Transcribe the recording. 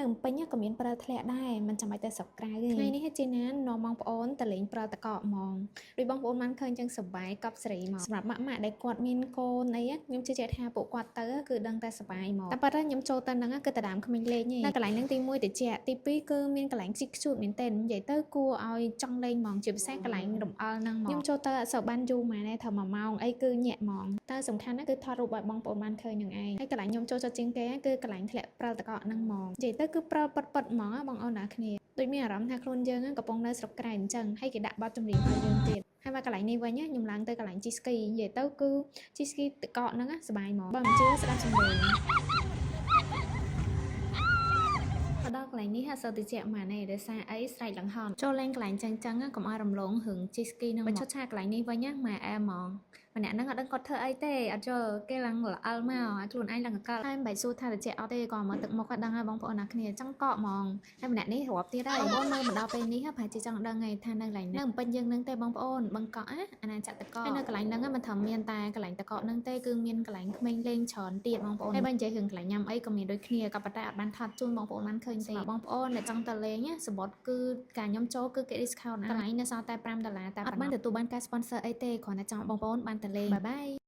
នៅភ្នំពេញក៏មានព្រិលធ្លាក់ដែរមិនចាំបាច់ទៅស្រុកក្រៅទេថ្ងៃនេះជីណានាំបងប្អូនទៅលេងព្រិលតកកហ្មងដូចបងប្អូនបានឃើញចឹងសប្បាយកប់សេរីមកសម្រាប់ម៉ាក់ម៉ាក់ដែលគាត់មានកូនអីខ្ញុំជឿជាក់ថាពួកគាត់ទៅគឺដឹងតែសប្បាយហ្មងតែប៉ុន្តែខ្ញុំចូលទៅហ្នឹងគឺតែដើមក្មេងលេងទេនៅកន្លែងហ្នឹងទី1តិចទី2គឺមានកន្លែងជីកខ្ជូតមែនទែននិយាយទៅគួរឲ្យចង់លេងហ្មងជាពិសេសកន្លែងរំអិលហ្នឹងហ្មងខ្ញុំចូលទៅអត់សូវបានយូរហ្មងទេត្រឹម1ម៉ោងអីគឺញាក់ហ្មងតែសំខាន់ណាស់គឺថតរូបឲ្យបងប្អូនបានឃើញនឹងឯងហើយកន្លែងខ្ញុំចូលចិត្តជាងគេគឺកន្លែងធ្លាក់ព្រិលតកកហ្នឹងហ្មងនិយាយទៅគឺព្រិលប៉ិតប៉ិតហ្មងបងប្អូនណាគ្នាដូចមានអារម្មណ៍ថាខ្លួនយើងកំពុងនៅស្រុកក្រៅអញ្ចឹងហើយគេដាក់បទចម្រៀងឲ្យយើងទៀតហើយមកកន្លែងនេះវិញខ្ញុំឡើងទៅកន្លែងជិះស្គីនិយាយទៅគឺជិះស្គីតកកហ្នឹងសប្បាយហ្មងបើមិនជឿស្ដាប់សំឡេងមកដល់កន្លែងនេះអត់សូវតិចហ្មងទេដោយសារអីស្រែកលង្ហន់ចូលលេងកន្លែងចឹងចឹងកុំឲ្យរំលងរឿងជិះស្គីហ្នឹងបើឈុតឆាកកន្លែងនេះវិញណាម៉ែអែហ្មងម្នាក់ហ្នឹងអត់ដឹងគាត់ធ្វើអីទេអត់យល់គេឡើងល្អិលមកខ្លួនឯងឡើងកកហើយមិនបាច់សួរថាតិចអត់ទេក៏មកទឹកមុខគាត់ដឹងហើយបងប្អូនណាគ្នាចង់កកហ្មងហើយម្នាក់នេះរាប់ទៀតហើយបងប្អូនមើលមកដល់ពេលនេះប្រហែលជាចង់ដឹងហើយថានៅកន្លែងនៅពេញយើងនឹងទេបងប្អូនបឹងកក់ណាអាណាចក្រតកហើយនៅកន្លែងហ្នឹងមិនត្រឹមមានតែកន្លែងតកហ្នឹងទេគឺមានកន្លែងក្មេងលេងច្រើនទៀតបងប្អូនហើយបើនិយាយរឿងកន្លែងញ៉ាំអីក៏មានដូចគ្នាក៏ប៉ុន្តែអត់បានថតជូនបងប្អូនបានឃើញទេបងប្អូនដែលចង់ទៅលេងណាសមុទ្រគឺការខ្ញុំចូលគឺគេ discount កន្លែងនៅសល់តែ5ដុល្លារតែអត់បានទទួលបានការ sponsor អីទេគ្រាន់តែចង់បងប្អូនបានទៅលេង bye bye.